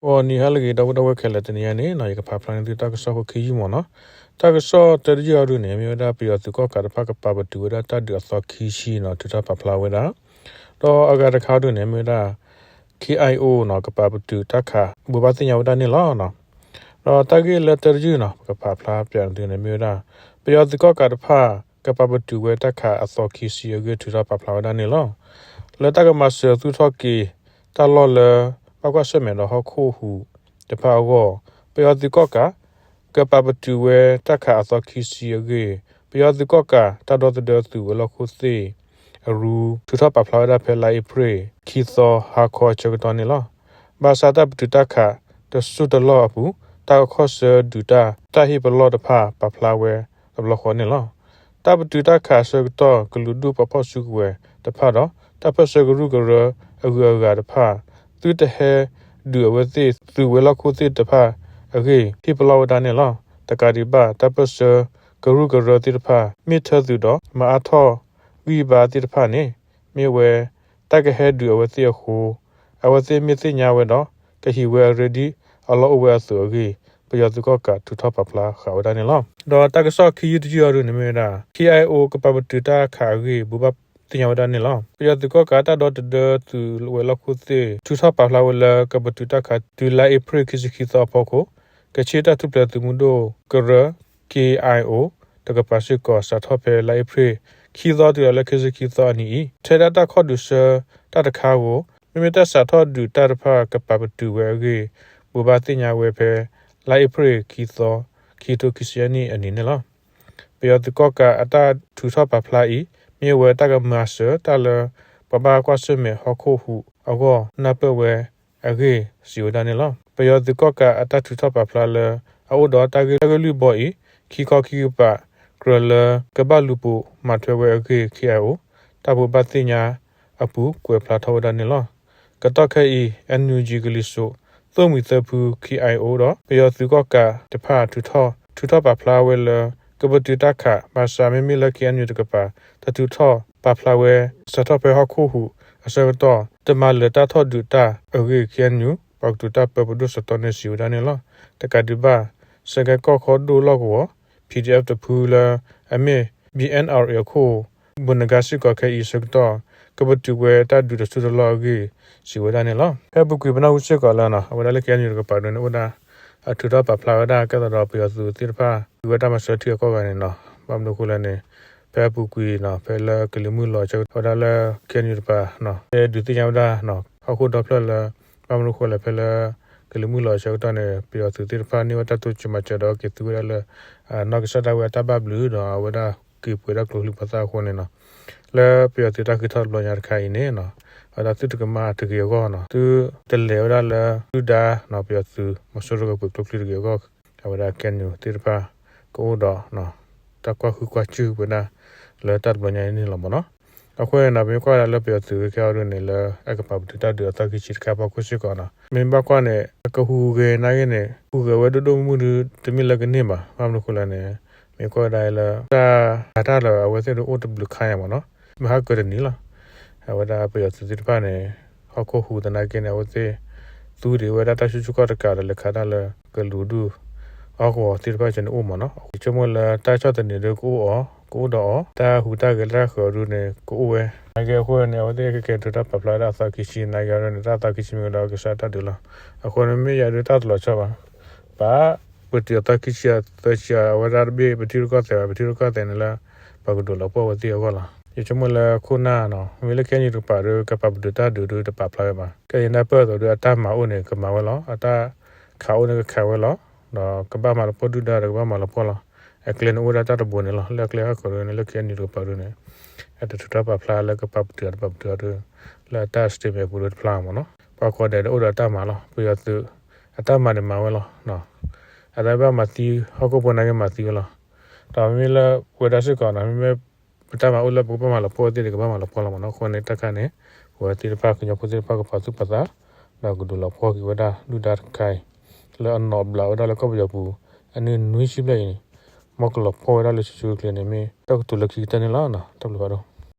ဂီၤနံၤဟါလၢအဂ့ၤ ဒီပုၢ်ဒီဝဲၢ်ခဲလၢာ်, တနံၤအံၤန့ၣ် ယကဖးဖျါန့ၢ်သုတၢ်ကစီၣ်ဖိခံယုၢ်မ့ၢ်နီၤ. တၢ်ကစီၣ်တၢတယုၢ်အံၤဒုန့ၣ် မ့ၢ်ဝဲဒၣ်ပယီၤသုးကီၣ်ကးတဖၣ်ကပာ်ပတုာ်ဝဲဒၣ်တၢ်ဒုးအသီခံဆံနီၤ, ထုးထီၣ်ပာ်ဖျါဝဲဒၣ်, ဒီးအဂၤတခါအံၤဒုန့ၣ် မ့ၢ်ဝဲဒၣ် ခ့ၣ်အၣ်အံၣ်အိၣ်နီၤ ကပာ်ပတုာ်တၢ်ခး ဘိးဘၣ်သ့ၣ်ညါဝဲဒၣ်န့ၣ်လီၤ. ဒီးတၢ်ဂ့ၢ်လၢတၢတယုၢ်နီၤ ပကဖးဖျါပျးန့ၢ်သုန့ၣ် မ့ၢ်ဝဲဒၣ် ပယီၤသုးကီၣ်ကးတဖၣ် ကပာ်ပတုာ်ဝဲတၢ်ခးအသီခံဆံအဂ့ၢ် ထုးထီၣ်ပာ်ဖျါဝဲဒၣ်န့ၣ်လီၤ. လၢတၢ်ကမၤစၢၤသူၣ်ထီၣ်က့ၤ တၢ်လီၢ်လၢ ဘၣ်ကွၢ်ဆၢၣ်မဲာ်ဒီးဟီၣ်ခိၣ်ဟူးတဖၣ်အဂီၢ် ပယီၤသုးကီၣ်ကး ကပာ်ပတုာ်ဝဲတၢ်ခးအသီခံဆံအဂ့ၢ် ပယီၤသုးကီၣ်ကး တၢ်ဒီသဒၢသုးဝဲၤလီၢ်ခိၣ်သ့ၣ် အရူ ထုးထီၣ်ပာ်ဖျါဝဲဒၣ်ဖဲလါအ့ဖြ့ၣ် ခံသီဟါခီအဆၢကတီၢ်န့ၣ်လီၤ. ဘၣ်ဆၣ်တၢ်ပတုာ်တၢ်ခးတစိၢ်တလီၢ်အပူၤ တၢ်ကခီၣ်ဆၢဒုးတၢ် တၢ်ဟ့ၣ်ပလီၢ်တဖၣ် ပာ်ဖျါဝဲတဘျီဃီန့ၣ်လီၤ. တၢ်ပတုာ်တၢ်ခးအဆၢကတီၢ် ကလုာ်ဒူၣ်ပှၤဖီၣ်စုကဝဲၤတဖၣ်ဒီး တၢ်ပၢၢ်ဆၢကရူၢ်ကရၢအဂုၤအဂၤတဖၣ် သုတဟဲဒုးအဝဲသ့ၣ်သုးဝဲၤလီၢ်ခိၣ်သ့ၣ်တဖၣ်အဂ့ၢ် ဟ့ၣ်ပလီၢ်ဝဲဒၣ်န့ၣ်လီၤ. တကးဒံးဘၣ် တၢ်ပၢၢ်ဆၢကရူၢ်ကရၢသ့ၣ်တဖၣ် မ့ၢ်ထၢသုးဒီး မၤအါထီၣ်ဂံၢ်ဘါသ့ၣ်တဖၣ်န့ၣ် မ့ၢ်ဝဲ တၢ်ကဟဲဒုးအဝဲသ့ၣ်အဃိ အဝဲသ့ၣ်မ့ၢ်သ့ၣ်ညါဝဲဒီး ကဟံးဝဲအရ့ဒံးအလီၢ်အိၣ်ဝဲအသိးအဂ့ၢ် ပယီၤသုးကီၣ်ကးထုးထီၣ်ပာ်ဖျါဃာ်ဝဲဒၣ်န့ၣ်လီၤ. ဒီးတၢ်ကစီၣ်ခံယုၢ်တယုၢ်အံၤဒုန့ၣ်မ့ၢ်ဝဲဒၣ် ခ့ၣ်အၣ်အံၣ်အိၣ် ကပာ်ပတုာ်တၢ်ခးအဂ့ၢ် ဘိးဘၣ်သ့ၣ်ညါဝဲဒၣ်န့ၣ်လီၤ. ပယီၤသုးကီၣ်ကးတၢ်ဒီသဒၢသုးဝဲၤလီၢ်ခိၣ်သ့ၣ် ထုးထီၣ်ပာ်ဖျါဝဲလၢ ကပတုာ်တၢ်ခးတုၤလါအ့ဖြ့ၣ်ခံဆံခံသီအဖီခိၣ် ကခ့ၣ်တၢ်ထူၣ်ဖျဲးသုးမုၢ်ဒိၣ်ကရၢ ခ့ၣ်အၣ်အံၣ်အိၣ် တကပၤစ့ၢ်ကီး စးထီၣ်ဖဲလါအ့ဖြ့ၣ်ခံသီတုၤလီၤလၢ ခံဆံခံသီအနံၤအံၤ ထဲဒၣ်တၢ်ခီၣ်ဒုးဆၢတၢ်တခါဧိၤ မ့မ့ၢ်တၢ်စးထီၣ်ဒုးတၢ်တဖၣ်ကပာ်ပတုာ်ဝဲအဂ့ၢ် ဘိးဘၣ်သ့ၣ်ညါဝဲဖဲ လါအ့ဖြ့ၣ်ခံသီ ခံကထိခံဆံအနံၣ်အနံၤန့ၣ်လီၤ. ပယီၤသုးကီၣ်ကးအတၢ်ထုးထီၣ်ပာ်ဖျါအံၤ မ့ၢ်ဝဲတၢ်ကမၤစၢၤတၢ်လၢ ပှၤဘၣ်ကွၢ်ဆၢၣ်မဲာ်ဟီၣ်ခိၣ်ဟူးအဂီၢ် နၢ်ပၢၢ်ဝဲအဂ့ၢ်စံးဝဲဒၣ်န့ၣ်လီၤ. ပယီၤသုးကီၣ်ကးအတၢ်ထုးထီၣ်ပာ်ဖျါလၢ အအိၣ်ဒီးတၢ်ဂ့ၢ်တၢ်ဂ့ၢ်လွံၢ်ဘီအံၤ ခံခီခံကပၤ ကြၢးလၢကဘၣ်လူၤပိာ်မၤထွဲဝဲအဂ့ၢ် ခ့ၣ်အၣ်အံၣ်အိၣ် တၢ်ဘိးဘၣ်သ့ၣ်ညါအပူၤ ကွဲးဖျါထီၣ်ဝဲဒၣ်န့ၣ်လီၤ. ကတီၢ်ခဲအံၤ NUG ကလံၤစိး သိၣ်မှံၤသၢဖု ခ့ၣ်အၣ်အံၣ်အိၣ်ဒီး ပယီၤသုးကီၣ်ကးတဖၣ် ထုးထီၣ်ပာ်ဖျါဝဲလၢ ကပတုာ်တၢ်ခး ဘၣ်ဆၣ်မ့မ့ၢ်လၢ ခ့ၣ်အၣ်ယူၣ် တကပၤ တၢ်ထုးထီၣ်ပာ်ဖျါဝဲ စးထီၣ်ဖဲဟီၣ်ခိၣ်ဟူးအဆၢကတီၢ် တမၤလၢၤတၢ်ထီၣ်ဒုးတၢ်အဂ့ၢ် ခ့ၣ်အၣ်ယူၣ် ပှၤကတိၤတၢ်ပၢပဒိၣ်စတီန့ၣ် စံးဝဲဒၣ်န့ၣ်လီၤ. တကးဒံးဘၣ် စကဲကီၢ်ခီဒိၣ်လီၢ်ကဝီၤ PDF တဖုလၢအမ့ၢ် B N R A အခိၣ် ဘိးနဂါစ့ၢ်ကီးခဲအံၤအဆၢကတီၢ် ကပတုာ်ဝဲတၢ်ဒုးတစိၢ်တလီၢ်အဂ့ၢ် စံးဝဲဒၣ်န့ၣ်လီၤ. ဖဲအပူၤကွံာ်ပနၢ်ဟူစ့ၢ်ကီးလၢ အဝဲဒၣ်လၢ ခ့ၣ်အၣ်ယူၣ် တကပၤဒုန့ၣ် အိၣ်ဒၣ်အထုးထီၣ်ပာ်ဖျါဝဲဒၣ် ကဲသိးဒီးပယီၤသုးသ့ၣ်တဖၣ် ဃုဝဲတၢ်မၤစၢၤထံအကီၢ်ဂၤန့ၣ်နီၤ, ဘၣ်မနုၤအဃိလဲၣ်န့ၣ် ဖဲအပူၤကွံာ်နီၤ ဖဲလၢကလံၤမုၢ်လီၤအဆၢကတီၢ် အဝဲဒၣ်လၢ ခ့ၣ်အၣ်ယူၣ် တကပၤ တဲဒုးသ့ၣ်ညါဝဲဒၣ် ဟီၣ်ခိၣ်ဒီဖျၢၣ်လၢ ဘၣ်မနုၤအဃိလဲၣ် ဖဲလၢကလံၤမုၢ်လီၤအဆၢကတီၢ်န့ၣ် ပယီၤသုးသ့ၣ်တဖၣ်န့ၢ်ဝဲတၢ်တိစၢၤမၤစၢၤဒီးက့ၤသူဝဲဒၣ်လၢ နီၢ်ကစၢ်ဒၣ်ဝဲအတၢ်ဘၣ်ဘျုးဒီးအဝဲဒၣ်က့ၤပှဲၤဒၣ်ကျိချံမျိာ်သၣ်အဃိန့ၣ်နီၤ, လၢပယီၤသုးတၢ်ဃ့ထီၣ်တဘျီညါတခါအံၤန့ၣ်နီၤ, အဝဲဒၣ်သုတကမၣ်တဂ့ၤအဂီၢ်နီၤ, သုတလဲၤဝဲဒၣ်လၢ ဒုၣ်ဒါနီၤ ပယီၤသုးမီၤစိရိၤကပၤကျိချံတဂ့ၤအဂီၢ်, အဝဲဒၣ် ခ့ၣ်အၣ်ယူၣ် သ့ၣ်တဖၣ်ကအိၣ်ဒီး တၢ်ကွၢ်ဃုကွၢ်စူၣ်ဝဲဒၣ် လၢတၢ်တဘျီညါအံၤန့ၣ်လီၤမ့ၢ်နီၤ. အဃိန့ၣ်ဒီး ပမ့ၢ်ကွၢ်ဝဲဒၣ်လၢပယီၤသုးခဲအံၤဒုန့ၣ် လၢအကပာ်ပတုာ်တၢ်ဒုးအသီခံဆံတခါအဖီခိၣ်စ့ၢ်ကီးနီၤ, မ့ၢ်ဘၣ်ကွၢ်န့ၣ် အကဟူးဂဲၤနာ်က့န့ၣ် ဟူးဂဲၤဝဲဒိၣ်ဒိၣ်မုၢ်မုၢ်ဒု တမ့ၢ်လၢကန့ၢ်ဘၣ်. ဘၣ်မနုၤအဃိလဲၣ်န့ၣ် မ့ၢ်ကွၢ်ဝဲဒၣ်လၢ တၢ်ခးတၢ်လၢအဝဲသ့ၣ်ဒုအိၣ်တဘျုးခါညါမ့ၢ်နီၤ, မ့ၢ်ဟးကၢၤတနံၤလီၤ. အဝဲဒၣ်ပယီၤသုးသ့ၣ်တဖၣ်န့ၣ် ဟီၣ်ခိၣ်ဟူးသနာ်က့န့ၣ် အဝဲသ့ၣ် သူဒံးဝဲဒၣ်တၢ်ဆူၣ်ဆူၣ်ကီၣ်တကးဒီး လဲၤခးတၢ်လၢကလုာ်ဒူၣ်အီၣ်ကဝီၤသ့ၣ်တဖၣ်ကန့ၣ်အိၣ်မ့ၢ်နီၤ. ယဆိကမိၣ်လၢတၢ်ဆီၣ်သနံးဒုကအိၣ်အီၤ ကအိၣ်ဒီးအီၤ, တၢ်ဟူးတၢ်ဂဲၤလၢတၢ်ဃၢၤဒုန့ၣ် ကအိၣ်ဝဲ. နာ်က့အဃိန့ၣ် အဝဲသ့ၣ်ကကဲထုးတၢ်ပာ်ဖျါဝဲဒၣ်အသီခံဆံနာ်က့အီၤဒုန့ၣ် တၢ်သီခံဆံမ့ၢ်ကဒီးကစၢ်တၢ်ဒုးလီၤ. အဃိန့ၣ်မ့ၢ်ယၤဒုတၢ်တလီၤဆီဘၣ် ပာ်ပတုာ်အသီခံဆံအသၢဆံအီၤ အဝဲဒၣ်တဘ့ၣ်ပထံရူၢ်ကီၢ်သဲးဘၣ် ပထံရူၢ်ကီၢ်သဲးန့ၣ်လၢ ပှၤကဒိးလီၤပှီၢ်ဝဲသ့ၣ်အဂီၢ်လီၤ. ယဆိကမိၣ်လၢခိၣ်နၢ်နီၤ မ့ၢ်လၢခဲအံၤတကပၤဒု ကပာ်ပတုာ်တၢ်ဒုးဒုတပာ်ဖျါဝဲဘၣ်. ခဲအံၤန့ၣ် ပၢၢ်အသိးဒုအတၢ်မၤအိၣ်န့ၣ် ကမၤဝဲလီၤ. အတၢ်ခးအိၣ်န့ၣ်ကခးဝဲလီၤ. ဒီးကဘၣ်မၤလီၤပှီၢ်ဒုၣ်ဒါဒီးကဘၣ်မၤလီၤပှီၢ်လီၤ. အကျဲန့ၣ်အိၣ်ဝဲဒၣ်တၢ်တဘိန့ၣ်လီၤ. လၢအကျဲဟီၣ်ခိၣ်ဒုန့ၣ် လၢခဲအံၤတကပၤဒုန့ၣ် အတထုးထီၣ်ပာ်ဖျါလၢကပာ်ပတုာ်တပာ်ပတုာ်ဒု လၢအတၢ် statement ပူၤဒုတဖျါမ့ၢ်နီၤ. ပှၤကိးဂၤဒဲးအိၣ်ဒီးတၢ်မၤလီၤ. ပယီၤသုးအတၢ်မၤန့ၣ်မၤဝဲလီၤ. အတၢ်ဘၣ်မၤသံဟီၣ်ခိၣ်ဖိနာ်က့မၤသံဝဲလီၤ. ဒီးမ့မ့ၢ်လၢပဝဲဒၣ်စ့ၢ်ကီးနီၤ မ့မ့ၢ်ပတၢ်မၤအိၣ်လၢပကဘၣ်မၤလီၤပှီၢ်ဝဲသ့ၣ်န့ၣ် ကဘၣ်မၤလီၤပှီၢ်ဝဲသ့ၣ်န့ၣ် ကဘၣ်မၤလီၤပှီၢ်လီၤမ့ၢ်နီၤ. အဃိန့ၣ်တၢ်ခါန့ၣ် ပဝဲသ့ၣ်တဖၣ်ကညီဖိသ့ၣ်တဖၣ်ကပာ်သူၣ်ပာ်သး ဒီးကဒုးလီၤပှီၢ်က့ၤဝဲဒၣ်ဒုၣ်ဒါတခါအံၤ လၢအနီၣ်ဘျးဝဲဒၣ်လၢကီၢ်ပယီၤပူၤ အနံၣ်နွံဆံဘျဲၣ်အံၤန့ၣ် မ်ကလီၤပှီၢ်ဝဲဒၣ်လၢဆူၣ်ဆူၣ်ချ့ချ့န့ၣ် မ့ၢ်တၢ်ကတိၤလၢခံကတၢၢ်န့ၣ်လီၤ. တၢ်ဘျုးဖးဒိၣ်.